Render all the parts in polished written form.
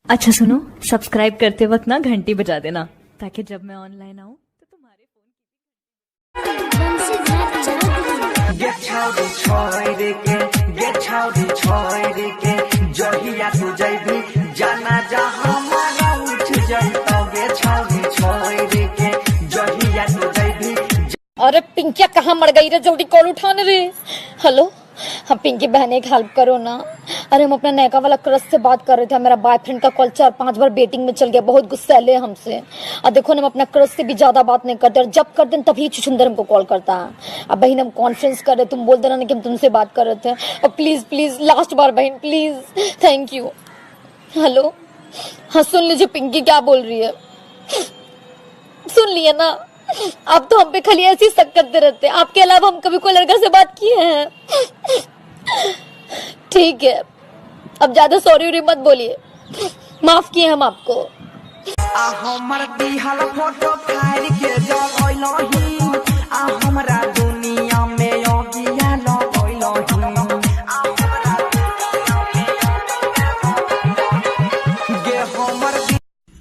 अच्छा सुनो, सब्सक्राइब करते वक्त ना घंटी बजा देना ताकि जब मैं ऑनलाइन आऊँ तो तुम्हारे फोन गे छौरी छोड़ के, गे छौरी छोड़ के, जहिया तू जइबी जाना जा हमारा उठ जइतौ। गे छौरी छोड़ के, जहिया तू जइबी। अरे पिंकिया कहाँ मर गई रे? जल्दी कॉल उठाने रे। हेलो, हाँ पिंकी बहन, एक हेल्प करो ना। अरे हम अपना नयका वाला क्रश से बात कर रहे थे। मेरा बॉयफ्रेंड का कॉल 4-5 बार वेटिंग में चल गया, बहुत गुस्सा ले हमसे। और देखो ना, हम अपना क्रश से भी ज्यादा बात नहीं करते और जब करते हैं तभी छुछुंदर हमको कॉल करता है। अब बहन हम कॉन्फ्रेंस कर रहे, तुम बोल देना ना कि हम तुमसे बात कर रहे थे। और प्लीज प्लीज लास्ट बार बहन, प्लीज, thank you. Hello, हाँ सुन लीजिए पिंकी क्या बोल रही है, सुन लिया ना। आप तो हम पे खाली ऐसी शक करते रहते हैं, आपके अलावा हम कभी कोई लड़का से बात किए हैं? ठीक है, अब ज्यादा सॉरी वॉरी मत बोलिए, माफ किए हम आपको। आ हमर दिहल फोटो फाड़ के जलैलही, आ हमरा दुनिया में अगिया लगैलही। गे हमर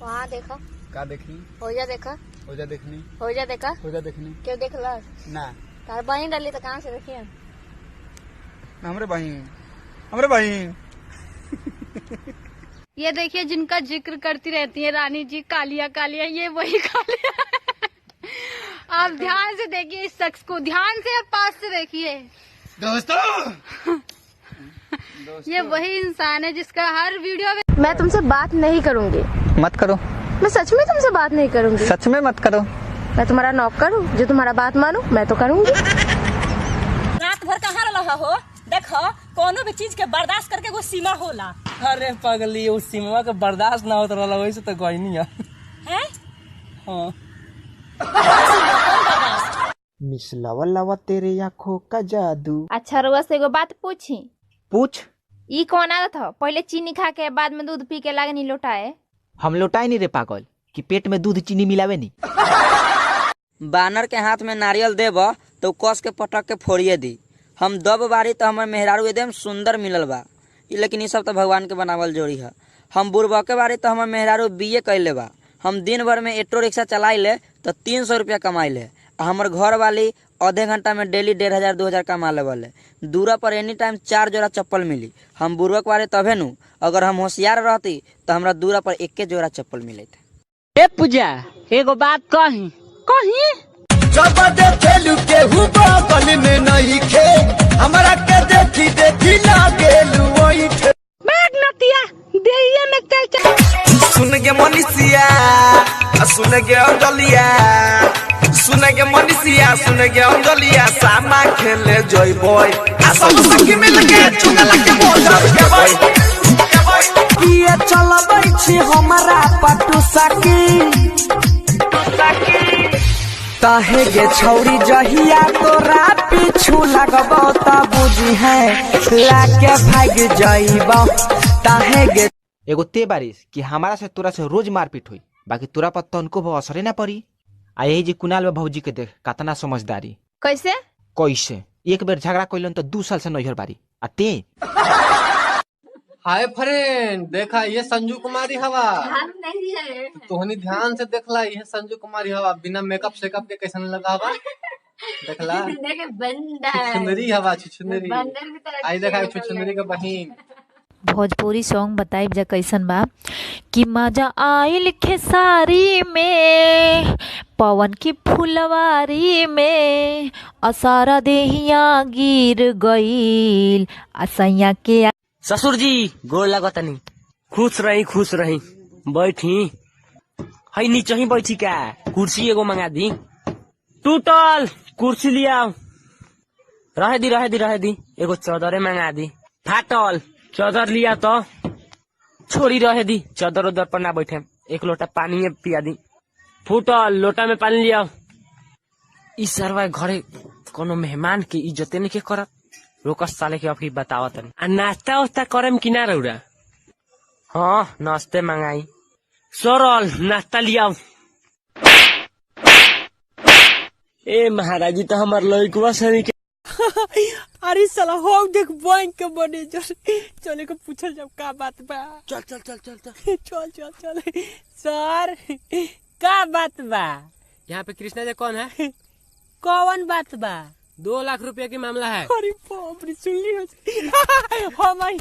वहाँ देखा। का देखनी? हो जा देखा। हो जा देखनी। हो जा देखा। हो जा देखनी। क्यों देखला? ना। तार बहिन डाली तो कहाँ से देखिए? हमरे बहिन, हमरे बहिन। ये देखिए, जिनका जिक्र करती रहती है रानी जी, कालिया कालिया, ये वही कालिया। आप ध्यान से देखिए इस शख्स को, ध्यान से और पास से देखिए। दोस्तों, ये वही इंसान है जिसका हर वीडियो में मैं तुमसे बात नहीं करूंगी। मत करो। मैं सच में तुमसे बात नहीं करूंगी। सच में मत करो। मैं तुम्हारा नौकर हूँ जो तुम्हारा बात मानू? मैं तो करूंगी। रात भर कहाँ रहा हो? देखो, कोनो भी चीज के बर्दाश्त करके एगो सीमा होला। अरे पगली, उस सीमा के बर्दाश्त ना होत रहला, वैसे तो गइनी है। हैं? हाँ। मिस लवा लवा तेरे आँखों का जादू। अच्छा रउआ से एगो बात पूछी? पूछ। ई कौन आदत हो, पहले चीनी खा के बाद में दूध पी के लागनी लोटाए? हम लोटाए नहीं रे पागल, कि पेट में दूध चीनी मिलावे नहीं। बानर के हाथ में नारियल देब तो कस के पटक के फोड़िए दी। हम दब बारी तो हमर मेहरारू एकदम सुंदर मिलल बा, लेकिन ई सब तो भगवान के बनावल जोड़ी है। हम बुरबके बारी तो हमर मेहरारू बीए कैले बा। हम दिन भर में ऑटो रिक्शा चलाई ले तो 300 रुपया कमाई ले। आ हमर घर वाली आधे घंटा में डेली 1500 2000 कमा लेवल। दूरा पर एनी टाइम 4 जोड़ा चप्पल मिली। हम बुरबक बारे तभे नु, अगर हम होशियार रहती तो हमरा दूरा पर 1 जोड़ा चप्पल मिलत। ए पूजा, एगो बात कही? कही। जब देखेलू केहू बगल में नहीं खे, हमरा के देखी देखी लागेलू ओइठे। बैग नतिया देहिए में चल चल। सुन गे मनीषिया, सुन गे अंजलिया, सुन गे मनीषिया, सुन गे अंजलिया, सामा खेले जइबोय। आ सब सखी मिल के चुगला के बोझल के बोय। किए चलबै छी हमरा पटु सकी, ताहे गे छौरी जहिया तोरा पीछू लगबौ त बुझी है लाके भाग जइबौ। ताहे गे एगो ते बारिश कि हमारा से तोरा से रोज मारपीट हुई, बाकी तोरा पर तनको भाव असरे ना पड़ी। आ यही जे कुणाल बा भौजी के देख कतना समझदारी। कैसे? कैसे एक बेर झगड़ा कैलन तो 2 साल से नैहर बारी। आ ते हाय फ्रेंड, देखा ये संजू कुमारी हवा। नहीं है। तोहनी ध्यान से देखला, ये संजू कुमारी हवा बिना मेकअप सेकअप के कैसन लगा हवा, देखला। देखे बंदर। छुछुंदरी हवा, छुछुंदरी। बंदर भी तो आई देखा छुछुंदरी के बहिन। भोजपुरी सॉन्ग बताइब जा कैसन बा कि मजा आइल खेसारी में, पवन की फुलवारी में, असारा देहिया गिर गईल असैया के। ससुर जी गोर लागतनी, खुश रही खुश रही। बैठी है नीचे ही बैठी का कुर्सी एगो मंगा दी, टूटल कुर्सी लिया। रहे दी रहे दी रहे दी, एगो चादरे मंगा दी, फाटल चादर लिया तो छोड़ी रहे दी, चादर उदर पर ना बैठे, एक लोटा पानी पिया दी, फूटल लोटा में पानी लिया। ई सरवा घरे कोनो मेहमान के इज्जते नहीं के करत, रोकस साले के अभी बतावत। आ नाश्ता उस्ता करम कि ना रौरा? हाँ नाश्ते मंगाई, सरल नाश्ता लियाओ। ए महाराज जी तो हमार लइकवा सनी के अरे साला हो देख बैंक के मैनेजर, चले के पूछल जब का बात बा। चल चल चल चल चल चल चल चल। सर का बात बा? यहाँ पे कृष्णा जी कौन है? कौन बात बा? 2 लाख रुपए की मामला है। अरे बाप रे, सुन ली हम आई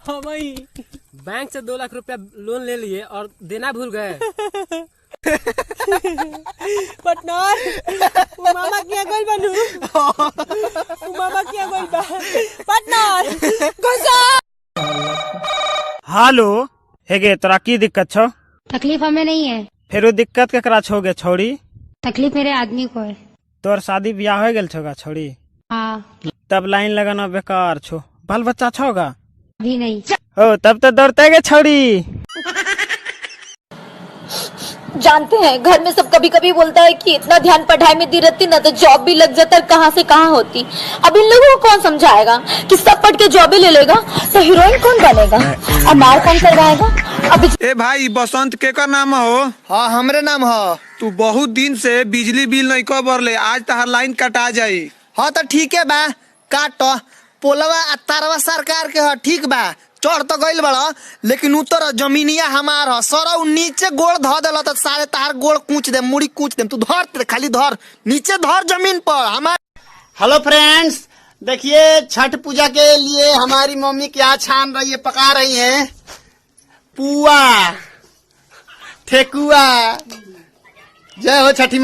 हम आई। बैंक से 2 लाख रुपया लोन ले लिए और देना भूल गए। पटनार वो मामा किया गइल बनू, वो मामा किया गइल बा। पटनार गुस्सा। हेलो हेगे, तोरा की दिक्कत छो? तकलीफ हमें नहीं है। फेरो दिक्कत केकरा छो गे छौड़ी? तकलीफ मेरे आदमी को है। तोर शादी ब्याह हो गेल छोगा छौड़ी? हाँ। तब लाइन लगाना बेकार छो। बाल बच्चा छोगा? अभी नहीं। हो तब तो दौड़ते गे छौड़ी। जानते हैं घर में सब कभी कभी बोलता है कि इतना ध्यान पढ़ाई में दी रहती ना तो जॉब भी लग जाता, कहाँ से कहाँ होती। अब इन लोगों को कौन समझाएगा कि सब पढ़ के जॉब ही ले लेगा तो हीरोइन कौन बनेगा और मार कौन करवाएगा। अब ए भाई बसंत के का नाम हो? हाँ हमरे नाम हो। तू बहुत दिन से बिजली बिल नहीं को भरले, आज तहार लाइन कटा जाई। हाँ तो ठीक है बा, काट पोलवा आ तारवा सरकार के ह, ठीक बा। चढ़ तो गइल बड़ा लेकिन उतर जमीनिया हमार ह। सर नीचे गोड़ ध देल त सारे तार गोड़ कूच दे, मुड़ी कूच दे। तू धर, खाली धर, नीचे धर जमीन पर हमार। हेलो फ्रेंड्स, देखिए छठ पूजा के लिए हमारी मम्मी क्या छान रही है, पका रही है पुआ ठेकुआ। जय हो छठी।